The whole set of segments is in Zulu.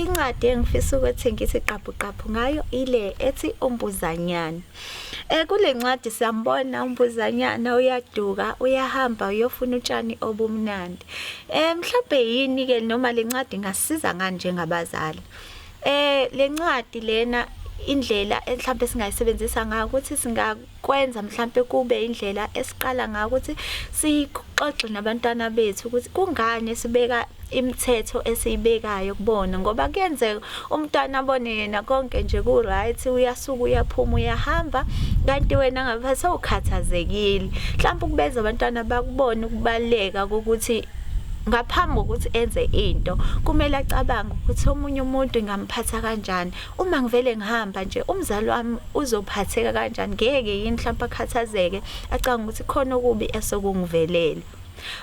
Incwadi engifisa ukuthi ngithi qaphu qaphu ngayo ile ethi Umbuzanyana. Kule ncwadi siyambona umbuzanyana uyaduka uyahamba uyofuna utshani obumnandi. Mhlawumbe yini ke noma le ncwadi ingasiza ngani njengabazali? Le ncwadi lena indlela mhlawumbe singayisebenzisa ngayo ukuthi singakwenza mhlawumbe kube indlela esiqala ngayo ukuthi sixoxe nabantwana bethu ukuthi kungani sibeka imithetho esiyibekayo kubona, ngoba kuyenzeka umntwana abone yena konke nje ku-right, uyasuka uyaphuma uyahamba, kanti wena ngapha sewukhathazekile. Mhlawumbe ukubenza abantwana bakubone ukubaluleka kokuthi ngaphambi kokuthi enze into kumele acabange ukuthi omunye umuntu ingamphatha kanjani. Uma ngivele ngihamba nje umzali wami uzophatheka kanjani, ngeke yini mhlawumbe akhathazeke acabange ukuthi khona okubi esokungivelele.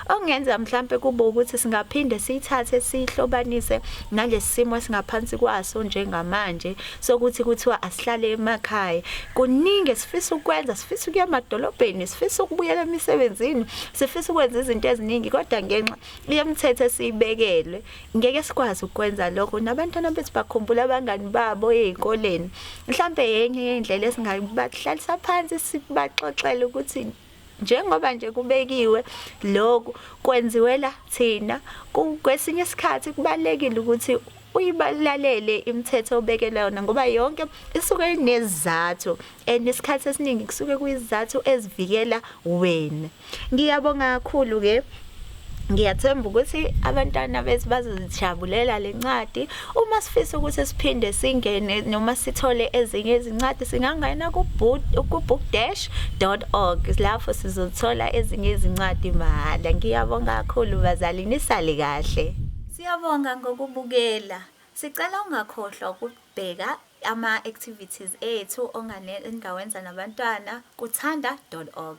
Okungenza mhlampe kube ukuthi singaphinde siyithathe siyihlobanise nalesi simo esingaphansi kwaso njengamanje sokuthi kuthiwa asihlale emakhaya. Kuningi esifisa ukwenza, sifisa ukuya emadolobheni, sifisa ukubuyela emisebenzini, sifisa ukwenza izinto eziningi kodwa ngenxa yemithetho esiyibekelwe ngeke sikwazi ukwenza lokho. Nabantwana bethu bakhumbula abangani babo ey'koleni. Mhlampe yenye yey'ndlela esingabahlalisa phansi sibaxoxele ukuthi njengoba nje kubekiwe lokhu kwenziwela thina. Kwesinye isikhathi kubalulekile ukuthi uyibalalele imithetho obekelwe yona ngoba yonke isuke inezizathu and isikhathi esiningi kusuke kuyizizathu ezivikela wena. Ngiyabonga kakhulu ke. Ngiyathemba ukuthi abantwana bethu bazozijabulela le ncwadi. Uma sifisa ukuthi siphinde singene noma sithole ezinye izincwadi singangena ku-book-.org, lapho sizothola ezinye izincwadi mahhala. Ngiyabonga kakhulu bazali, nisale kahle. Siyabonga ngokubukela. Sicela ungakhohlwa ukubheka ama-activities ethu engawenza nabantwana kuthanda.org.